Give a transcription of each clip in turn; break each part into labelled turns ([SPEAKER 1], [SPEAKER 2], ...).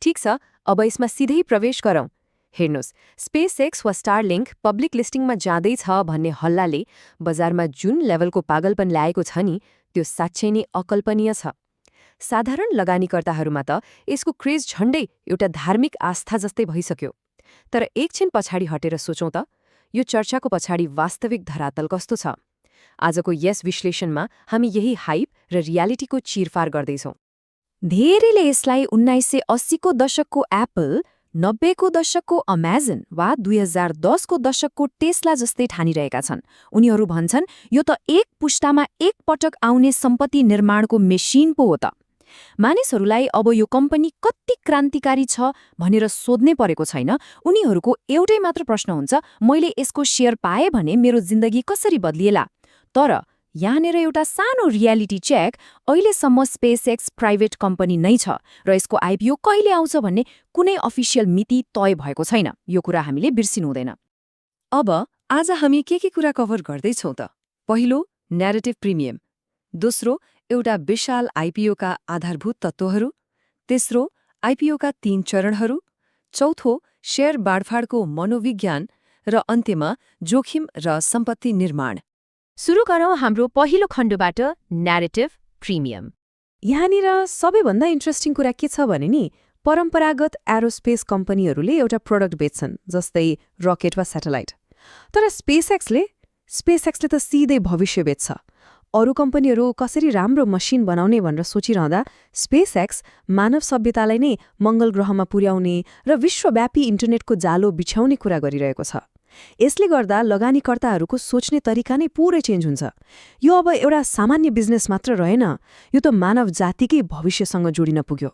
[SPEAKER 1] ठिक छ, अब यसमा सिधै प्रवेश गरौँ। हेर्नुहोस्, स्पेसएक्स वा स्टारलिङ्क पब्लिक लिस्टिङमा जाँदैछ भन्ने हल्लाले बजारमा जुन लेभलको पागलपन ल्याएको छ नि, त्यो साँच्चै नै अकल्पनीय छ। साधारण लगानीकर्ताहरूमा त यसको क्रेज झण्डै एउटा धार्मिक आस्था जस्तै भइसक्यो। तर एकछिन पछाडि हटेर सोचौँ त, यो चर्चाको पछाडि वास्तविक धरातल कस्तो छ? आजको यस विश्लेषणमा हामी यही हाइप र रियालिटीको चिरफार गर्दैछौँ। धेरैले यसलाई 1980को दशकको एप्पल, 90को दशकको अमेजन वा 2010को दशकको टेस्ला जस्तै ठानिरहेका छन्। उनीहरू भन्छन् यो त एक पुस्तामा एक पटक आउने सम्पत्ति निर्माणको मेसिन पो हो त। मानिसहरूलाई अब यो कम्पनी कति क्रान्तिकारी छ भनेर सोध्नै परेको छैन। उनीहरूको एउटै मात्र प्रश्न हुन्छ, मैले यसको शेयर पाएँ भने मेरो जिन्दगी कसरी बदलिएला? तर यहाँनिर एउटा सानो रियालिटी चेक, अहिलेसम्म स्पेसएक्स प्राइभेट कम्पनी नै छ र यसको आइपिओ कहिले आउँछ भन्ने कुनै अफिसियल मिति तय भएको छैन। यो कुरा हामीले बिर्सिनु हुँदैन। अब आज हामी के कुरा कभर गर्दैछौँ त? पहिलो, न्यारेटिभ प्रिमियम। दोस्रो, एउटा विशाल आइपिओका आधारभूत तत्त्वहरू। तेस्रो, आइपिओका 3 चरणहरू। चौथो, शेयर बाँडफाँडको मनोविज्ञान। र अन्त्यमा जोखिम र सम्पत्ति निर्माण। सुरु गरौँ हाम्रो पहिलो खण्डबाट, न्यारेटिभ प्रिमियम। यहाँनिर सबैभन्दा इन्ट्रेस्टिङ कुरा के छ भने नि, परम्परागत एरोस्पेस कम्पनीहरूले एउटा प्रोडक्ट बेच्छन्, जस्तै रकेट वा स्याटेलाइट। तर स्पेसएक्सले त सिधै भविष्य बेच्छ। अरू कम्पनीहरू कसरी राम्रो मसिन बनाउने भनेर सोचिरहँदा स्पेसएक्स मानव सभ्यतालाई नै मङ्गल ग्रहमा पुर्याउने र विश्वव्यापी इन्टरनेटको जालो बिछाउने कुरा गरिरहेको छ। यसले गर्दा लगानीकर्ताहरूको सोच्ने तरिका नै पुरै चेन्ज हुन्छ। यो अब एउटा सामान्य बिजनेस मात्र रहेन, यो त मानव जातिकै भविष्यसँग जोडिन पुग्यो।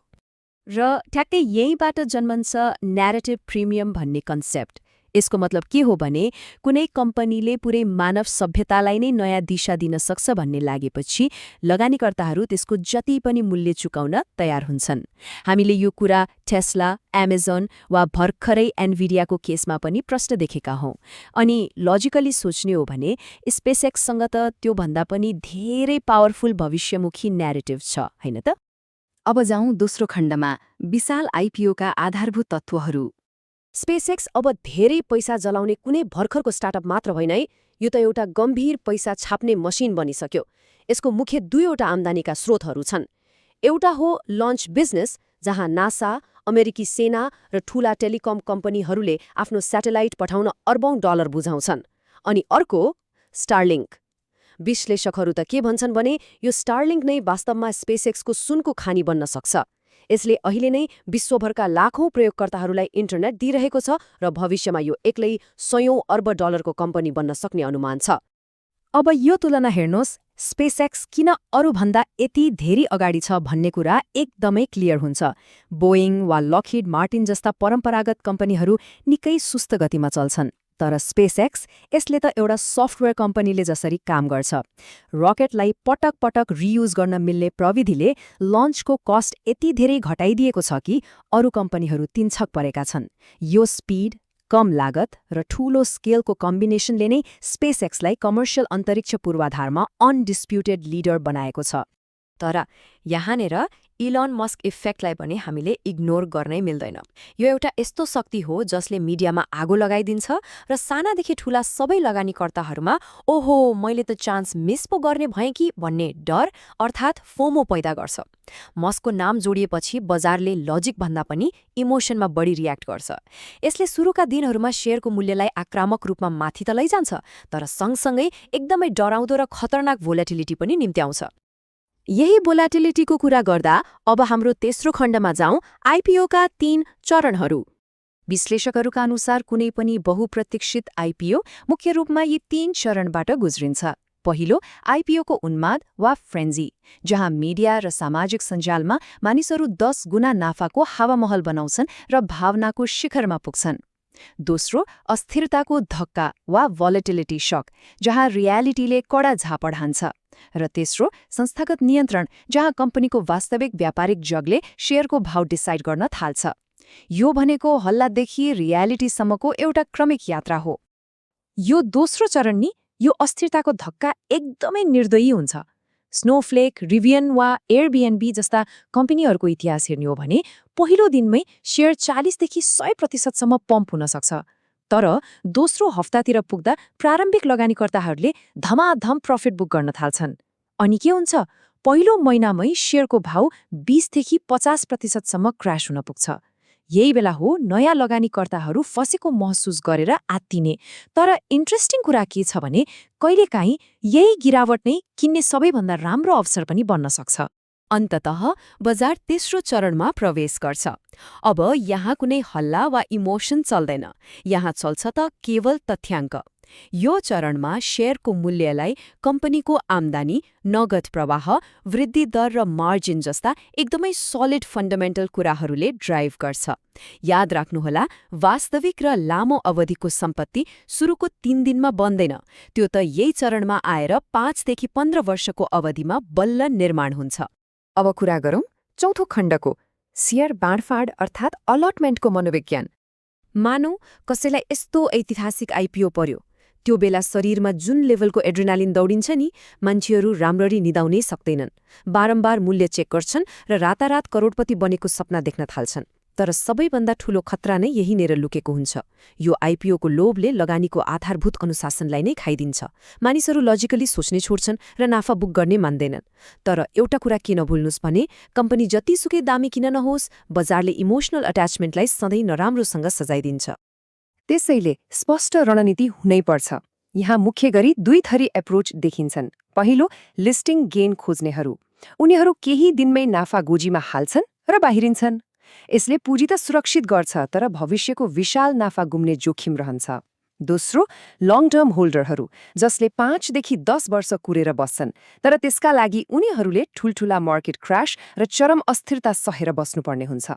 [SPEAKER 1] र ठ्याक्कै यहीँबाट जन्मन्छ न्यारेटिभ प्रिमियम भन्ने कन्सेप्ट। यसको मतलब के हो भने, कुनै कम्पनीले पुरै मानव सभ्यतालाई नै नयाँ दिशा दिन सक्छ भन्ने लागेपछि लगानीकर्ताहरू त्यसको जति पनि मूल्य चुकाउन तयार हुन्छन्। हामीले यो कुरा टेस्ला, एमेजन वा भर्खरै एनभिडियाको केसमा पनि प्रष्ट देखेका हौं। अनि लजिकली सोच्ने हो भने स्पेसएक्ससँग त त्योभन्दा पनि धेरै पावरफुल भविष्यमुखी न्यारेटिभ छ, हैन त? अब जाउँ दोस्रो खण्डमा, विशाल आइपिओका आधारभूत तत्त्वहरू। स्पेसएक्स अब धेरै पैसा जलाउने कुनै भर्खरको स्टार्टअप मात्र होइन है, यो त एउटा गम्भीर पैसा छाप्ने मसिन बनिसक्यो। यसको मुख्य 2वटा आम्दानीका स्रोतहरू छन्। एउटा हो लन्च बिजनेस, जहाँ नासा, अमेरिकी सेना र ठूला टेलिकम कम्पनीहरूले आफ्नो स्याटेलाइट पठाउन अर्बौं डलर बुझाउँछन्। अनि अर्को स्टारलिङ्क। विश्लेषकहरू त के भन्छन् भने यो स्टारलिङ्क नै वास्तवमा स्पेसएक्सको सुनको खानी बन्न सक्छ। यसले अहिले नै विश्वभरका लाखौं प्रयोगकर्ताहरूलाई इन्टरनेट दिइरहेको छ र भविष्यमा यो एक्लै 100औं अर्ब डलरको कम्पनी बन्न सक्ने अनुमान छ। अब यो तुलना हेर्नुहोस्, स्पेसएक्स किन अरूभन्दा यति धेरै अगाडि छ भन्ने कुरा एकदमै क्लियर हुन्छ। बोइङ वा लकहिड मार्टिन जस्ता परम्परागत कम्पनीहरू निकै सुस्त गतिमा चल्छन्। तर स्पेसएक्स, यसले त एउटा सफ्टवेयर कम्पनीले जसरी काम गर्छ। रकेटलाई पटक पटक रियुज गर्न मिल्ने प्रविधिले लन्चको कस्ट यति धेरै घटाइदिएको छ कि अरू कम्पनीहरू तिनछक परेका छन्। यो स्पिड, कम लागत र ठूलो स्केलको कम्बिनेसनले नै स्पेसएक्सलाई कमर्सियल अन्तरिक्ष पूर्वाधारमा अनडिस्प्युटेड लिडर बनाएको छ। तर यहाँनिर इलन मस्क इफेक्टलाई पनि हामीले इग्नोर गर्नै मिल्दैन। यो एउटा यस्तो शक्ति हो जसले मिडियामा आगो लगाइदिन्छ र सानादेखि ठूला सबै लगानीकर्ताहरूमा ओहो मैले त चान्स मिस पो गर्ने भएँ कि भन्ने डर अर्थात् फोमो पैदा गर्छ। मस्कको नाम जोडिएपछि बजारले लजिक भन्दा पनि इमोसनमा बढी रियाक्ट गर्छ। यसले सुरुका दिनहरूमा शेयरको मूल्यलाई आक्रामक रूपमा माथि त लैजान्छ, तर सँगसँगै एकदमै डराउँदो र खतरनाक भोलाटिलिटी पनि निम्त्याउँछ। यही भोलाटिलिटीको कुरा गर्दा अब हाम्रो तेस्रो खण्डमा जाउँ, आइपिओका 3 चरणहरू। विश्लेषकहरूका अनुसार कुनै पनि बहुप्रतीक्षित आइपिओ मुख्य रूपमा यी 3 चरणबाट गुज्रिन्छ। पहिलो, आइपिओको उन्माद वा फ्रेन्जी, जहाँ मिडिया र सामाजिक सञ्जालमा मानिसहरू 10 गुणा नाफाको हावामहल बनाउँछन् र भावनाको शिखरमा पुग्छन्। दोस्रो, अस्थिरताको धक्का वा भोलाटिलिटी शक, जहाँ रियालिटीले कडा झापड हान्छ। र तेस्रो, संस्थागत नियन्त्रण, जहाँ कम्पनीको वास्तविक व्यापारिक जगले शेयरको भाव डिसाइड गर्न थाल्छ। यो भनेको हल्लादेखि रियालिटीसम्मको एउटा क्रमिक यात्रा हो। यो दोस्रो चरण नि, यो अस्थिरताको धक्का एकदमै निर्दयी हुन्छ।
[SPEAKER 2] स्नोफ्लेक, रिभियन वा एयरबिएनबी जस्ता कम्पनीहरूको इतिहास हेर्ने हो भने पहिलो दिनमै शेयर 40 देखि 100% पम्प हुन सक्छ। तर दोस्रो हप्तातिर पुग्दा प्रारम्भिक लगानीकर्ताहरूले धमाधम प्रफिट बुक गर्न थाल्छन्। अनि के हुन्छ? पहिलो महिनामै शेयरको भाउ 20 देखि 50% क्रास हुन पुग्छ। यही बेला हो नयाँ लगानीकर्ताहरू फसेको महसुस गरेर आत्तिने। तर इन्ट्रेस्टिङ कुरा के छ भने कहिलेकाहीँ यही गिरावट नै किन्ने सबैभन्दा राम्रो अवसर पनि बन्न सक्छ।
[SPEAKER 1] अन्ततः बजार तेस्रो चरणमा प्रवेश गर्छ। अब यहाँ कुनै हल्ला वा इमोसन चल्दैन, यहाँ चल्छ त केवल तथ्याङ्क। यो चरणमा शेयरको मूल्यलाई कम्पनीको आम्दानी, नगद प्रवाह, वृद्धि दर र मार्जिन जस्ता एकदमै सलिड फन्डामेन्टल कुराहरूले ड्राइभ गर्छ। याद राख्नुहोला, वास्तविक र लामो अवधिको सम्पत्ति सुरुको 3 दिनमा बन्दैन, त्यो त यही चरणमा आएर 5 देखि 15 वर्षको अवधिमा बल्ल निर्माण हुन्छ।
[SPEAKER 3] अब कुरा गरौँ चौथो खण्डको, शेयर बाँडफाँड अर्थात् अलटमेन्टको मनोविज्ञान।
[SPEAKER 1] मानौ कसैलाई यस्तो ऐतिहासिक आइपिओ पर्यो, त्यो बेला शरीरमा जुन लेभलको एड्रिनालिन दौडिन्छ नि, मान्छेहरू राम्ररी निदाउनै सक्दैनन्। बारम्बार मूल्य चेक गर्छन् र रातारात करोडपति बनेको सपना देख्न थाल्छन्। तर सबैभन्दा ठूलो खतरा नै यहीँनेर लुकेको हुन्छ। यो आइपिओको लोभले लगानीको आधारभूत अनुशासनलाई नै खाइदिन्छ। मानिसहरू लजिकली सोच्ने छोड्छन् र नाफा बुक गर्ने मान्दैनन्। तर एउटा कुरा के नभुल्नुस् भने कम्पनी जतिसुकै दामी किन नहोस्, बजारले इमोसनल अट्याचमेन्टलाई सधैँ नराम्रोसँग सजाइदिन्छ।
[SPEAKER 3] त्यसैले स्पष्ट रणनीति हुनैपर्छ। यहाँ मुख्य गरी 2 थरी एप्रोच देखिन्छन्। पहिलो, लिस्टिङ गेन खोज्नेहरू। उनीहरू केही दिनमै नाफा गोजीमा हाल्छन् र बाहिरिन्छन्। यसले पुँजी त सुरक्षित गर्छ, तर भविष्यको विशाल नाफा गुम्ने जोखिम रहन्छ। दोस्रो, लङ टर्म होल्डरहरू, जसले 5 देखि 10 वर्ष कुरेर बस्छन्, तर त्यसका लागि उनीहरूले ठूल्ठूला मार्केट क्रास र चरम अस्थिरता सहेर बस्नुपर्ने हुन्छ।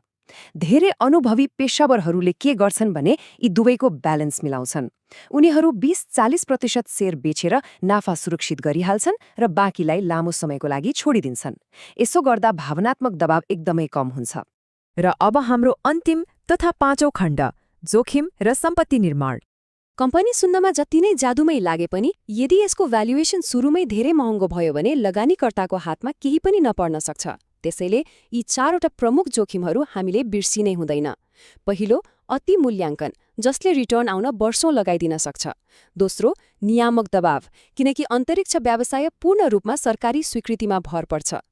[SPEAKER 3] धेरै अनुभवी पेशावरहरूले के गर्छन् भने यी दुवैको ब्यालेन्स मिलाउँछन्। उनीहरू 20-40% शेयर बेचेर नाफा सुरक्षित गरिहाल्छन् र बाँकीलाई लामो समयको लागि छोडिदिन्छन्। यसो गर्दा भावनात्मक दबाव एकदमै कम हुन्छ।
[SPEAKER 2] र अब हाम्रो अन्तिम तथा 5औं खण्ड, जोखिम र सम्पत्ति निर्माण।
[SPEAKER 1] कम्पनी सुन्नमा जति नै जादुमै लागे पनि यदि यसको भ्यालुएसन सुरुमै धेरै महँगो भयो भने लगानीकर्ताको हातमा केही पनि नपर्न सक्छ। त्यसैले यी 4वटा प्रमुख जोखिमहरू हामीले बिर्सिनै हुँदैन। पहिलो, अति मूल्याङ्कन, जसले रिटर्न आउन वर्षौं लगाइदिन सक्छ। दोस्रो, नियामक दबाव, किनकि अन्तरिक्ष व्यवसाय पूर्ण रूपमा सरकारी स्वीकृतिमा भर पर्छ।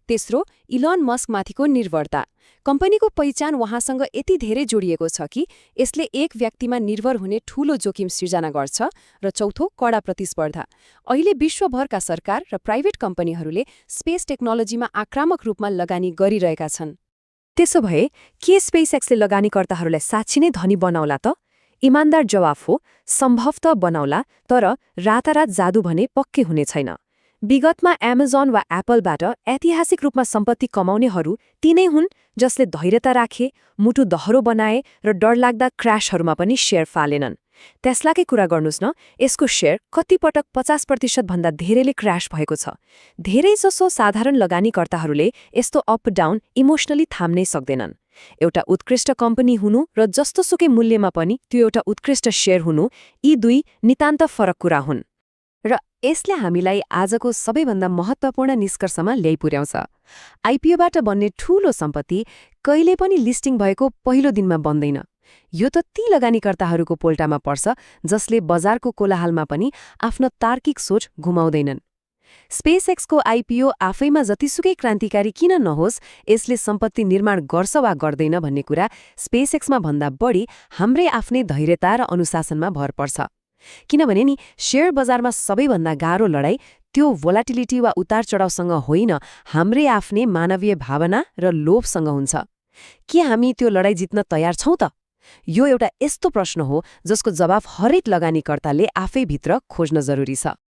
[SPEAKER 1] तेस्रो, इलोन मस्कमाथिको निर्भरता, कम्पनीको पहिचान उहाँसँग यति धेरै जोडिएको छ कि यसले एक व्यक्तिमा निर्भर हुने ठूलो जोखिम सिर्जना गर्छ। र चौथो, कडा प्रतिस्पर्धा। अहिले विश्वभरका सरकार र प्राइभेट कम्पनीहरूले स्पेस टेक्नोलोजीमा आक्रामक रूपमा लगानी गरिरहेका छन्।
[SPEAKER 3] त्यसो भए के स्पेसएक्सले लगानीकर्ताहरूलाई साँच्चै नै धनी बनाउला त? इमानदार जवाफ हो, सम्भवतः बनाउला, तर रातारात जादु भने पक्कै हुने छैन। विगतमा एमाजोन वा एप्पलबाट ऐतिहासिक रूपमा सम्पत्ति कमाउनेहरू तिनै हुन् जसले धैर्यता राखे, मुटु दहरो बनाए र डरलाग्दा क्रासहरूमा पनि शेयर फालेनन्। टेस्लाकै कुरा गर्नुस् न, यसको शेयर कतिपटक 50% भन्दा धेरैले क्रास भएको छ। धेरैजसो साधारण लगानीकर्ताहरूले यस्तो अप डाउन इमोसनली थाम्नै सक्दैनन्। एउटा उत्कृष्ट कम्पनी हुनु र जस्तोसुकै मूल्यमा पनि त्यो एउटा उत्कृष्ट शेयर हुनु, यी दुई नितान्त फरक कुरा हुन्। र यसले हामीलाई आजको सबैभन्दा महत्त्वपूर्ण निष्कर्षमा ल्याइपुर्याउँछ। आइपिओबाट बन्ने ठूलो सम्पत्ति कहिले पनि लिस्टिङ भएको पहिलो दिनमा बन्दैन। यो त ती लगानीकर्ताहरूको पोल्टामा पर्छ जसले बजारको कोलाहलमा पनि आफ्नो तार्किक सोच घुमाउँदैनन्। स्पेसएक्सको आइपिओ आफैमा जतिसुकै क्रान्तिकारी किन नहोस्, यसले सम्पत्ति निर्माण गर्छ वा गर्दैन भन्ने कुरा स्पेसएक्समा भन्दा बढी हाम्रै आफ्नै धैर्यता र अनुशासनमा भर पर्छ। किनभने नि शेयर बजारमा सबैभन्दा गाह्रो लडाई त्यो भोलाटिलिटी वा उतार चढावसँग होइन, हाम्रै आफ्नै मानवीय भावना र लोभसँग हुन्छ। के हामी त्यो लडाई जित्न तयार छौं त? यो एउटा यस्तो प्रश्न हो जसको जवाफ हरेक लगानीकर्ताले आफैभित्र खोज्न जरुरी छ।